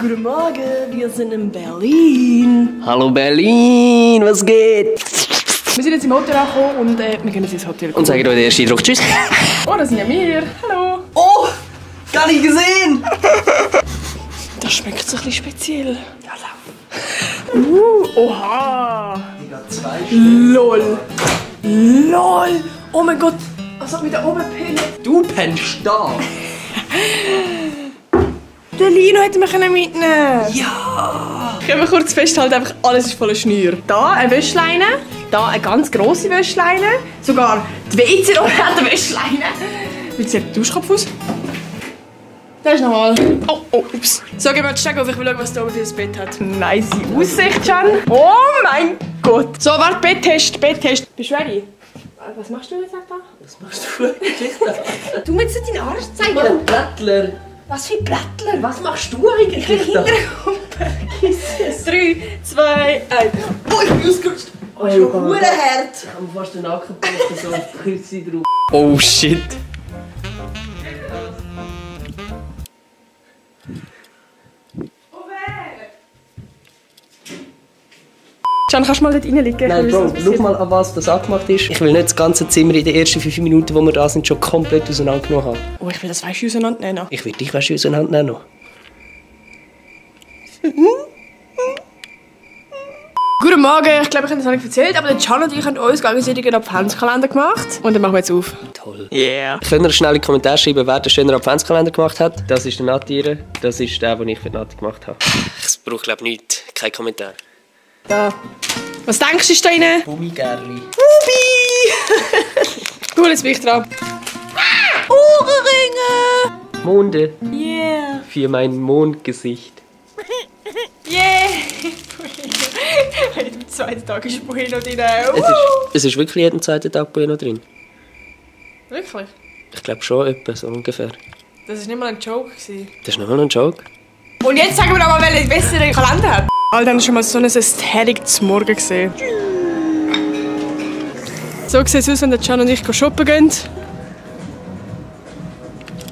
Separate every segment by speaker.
Speaker 1: Guten Morgen, wir sind in Berlin.
Speaker 2: Hallo Berlin, was geht?
Speaker 1: Wir sind jetzt im Hotel angekommen und wir gehen jetzt ins Hotel.
Speaker 2: Und sagen euch den ersten Eindruck. Tschüss.
Speaker 1: Oh, da sind ja wir. Hallo.
Speaker 2: Oh, gar nicht gesehen.
Speaker 1: Das schmeckt so ein bisschen speziell. Ja, oha. LOL. LOL. Oh mein Gott. Was hat mich da oben pinnen?
Speaker 2: Du pennst da.
Speaker 1: Der Lino hätte mich mitnehmen können.
Speaker 2: Ja.
Speaker 1: Können wir kurz festhalten, einfach alles ist voller Schnür. Da eine Wäschleine, da eine ganz grosse Wäschleine, sogar die WC-Rolle hat eine Wäschleine. Wie sieht der Duschkopf aus? Da ist nochmal. Oh, ups. So, gehen wir jetzt stecken auf, ich will schauen, was da oben für ein Bett hat. Nice Aussicht schon. Oh mein Gott. So, warte, Betttest. Bist du ready? Was machst du jetzt da?
Speaker 2: Was machst du?
Speaker 1: Du musst jetzt deinen Arsch zeigen.
Speaker 2: Mann, Blättler.
Speaker 1: Was für Blättler? Was machst du eigentlich? Hintergrundberg. 3, 2, 1.
Speaker 2: Oh, ich bin ausgerutscht.
Speaker 1: Oh, ist schon hart.
Speaker 2: Ich habe fast den Nacken gebrochen, so auf die Küsse drauf. Oh shit.
Speaker 1: Can, kannst du mal dort reinliegen?
Speaker 2: Nein, Bro, schau mal, an was das angemacht ist. Ich will nicht das ganze Zimmer in den ersten 5 Minuten, wo wir da sind, schon komplett auseinandergenommen haben.
Speaker 1: Oh, ich will das Wäsche auseinandernehmen.
Speaker 2: Ich will dich auseinandernehmen.
Speaker 1: Guten Morgen, ich glaube, ich habe das noch nicht erzählt, aber der Can und ich haben uns gegenseitig einen Adventskalender gemacht. Und den machen wir jetzt auf.
Speaker 2: Toll.
Speaker 1: Yeah.
Speaker 2: Könnt ihr schnell in die Kommentare schreiben, wer den schönen Adventskalender gemacht hat? Das ist der Nati, das ist der, den ich für Nati gemacht habe. Ich brauche, glaube ich, nichts. Kein Kommentar.
Speaker 1: Da. Was denkst du, ist da drin?
Speaker 2: Gummigärli.
Speaker 1: Bubi! Cool, jetzt bin ich dran. Ohrenringe!
Speaker 2: Monde.
Speaker 1: Yeah!
Speaker 2: Für mein Mondgesicht.
Speaker 1: Yeah! Jeden zweiten Tag ist Bueno drin.
Speaker 2: Es ist wirklich jeden zweiten Tag Bueno drin.
Speaker 1: Wirklich?
Speaker 2: Ich glaube schon etwa, so ungefähr.
Speaker 1: Das war nicht mal ein Joke.
Speaker 2: Das ist noch mal ein Joke.
Speaker 1: Und jetzt sagen wir noch mal, welchen besseren Kalender hat. Alle haben schon mal so ein Ästhetik zum Morgen gesehen. So sieht es aus, wenn der Can und ich shoppen gehen.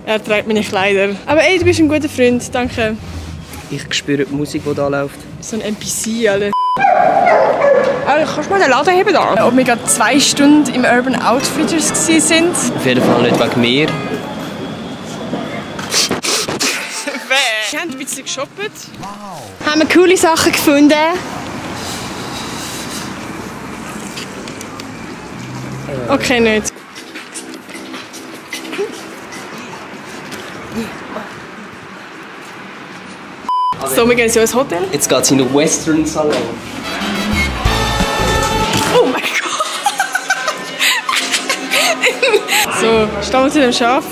Speaker 1: Er trägt meine Kleider. Aber ey, du bist ein guter Freund, danke.
Speaker 2: Ich spüre die Musik, die da läuft.
Speaker 1: So ein NPC, alle. Kannst du mal den Laden heben da? Ob wir gerade 2 Stunden im Urban Outfitters waren.
Speaker 2: Auf jeden Fall nicht wegen mir.
Speaker 1: Wir haben ein bisschen geshoppt. Wow. Haben wir coole Sachen gefunden. Okay, nicht. So, wir gehen jetzt ins Hotel.
Speaker 2: Jetzt geht es in den Western Salon.
Speaker 1: Oh mein Gott! So, stehen wir zu dem Schaf.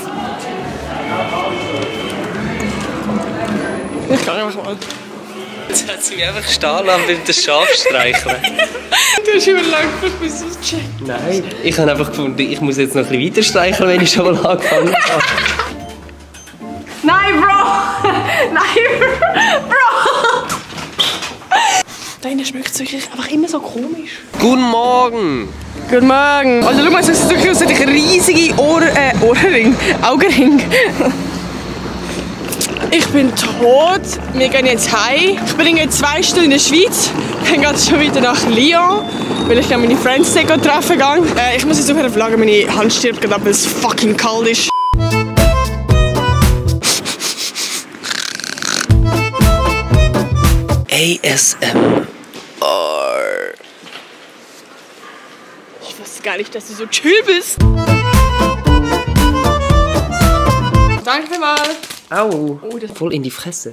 Speaker 1: Ich kann einfach mal.
Speaker 2: Jetzt hat sie mich einfach stehen lassen beim das Schaf streicheln.
Speaker 1: Du hast immer lange gebraucht, bis du es checkt.
Speaker 2: Nein, ich habe einfach gefunden, ich muss jetzt noch ein bisschen weiter streicheln, wenn ich schon mal angefangen habe.
Speaker 1: Nein, Bro! Nein, Bro! Deine schmeckt es wirklich einfach immer so komisch.
Speaker 2: Guten Morgen!
Speaker 1: Guten Morgen! Also schau mal, es sieht wirklich aus, als hätte ich riesige Augenring. Ich bin tot. Wir gehen jetzt heim. Ich bin jetzt 2 Stunden in der Schweiz. Dann geht es schon wieder nach Lyon, weil ich meine Friends treffen gehe. Ich muss jetzt auf Flagge, meine Hand stirbt gerade ab, weil es fucking kalt ist.
Speaker 2: ASMR.
Speaker 1: Ich wusste gar nicht, dass du so chill bist. Danke mal.
Speaker 2: Au, voll in die Fresse.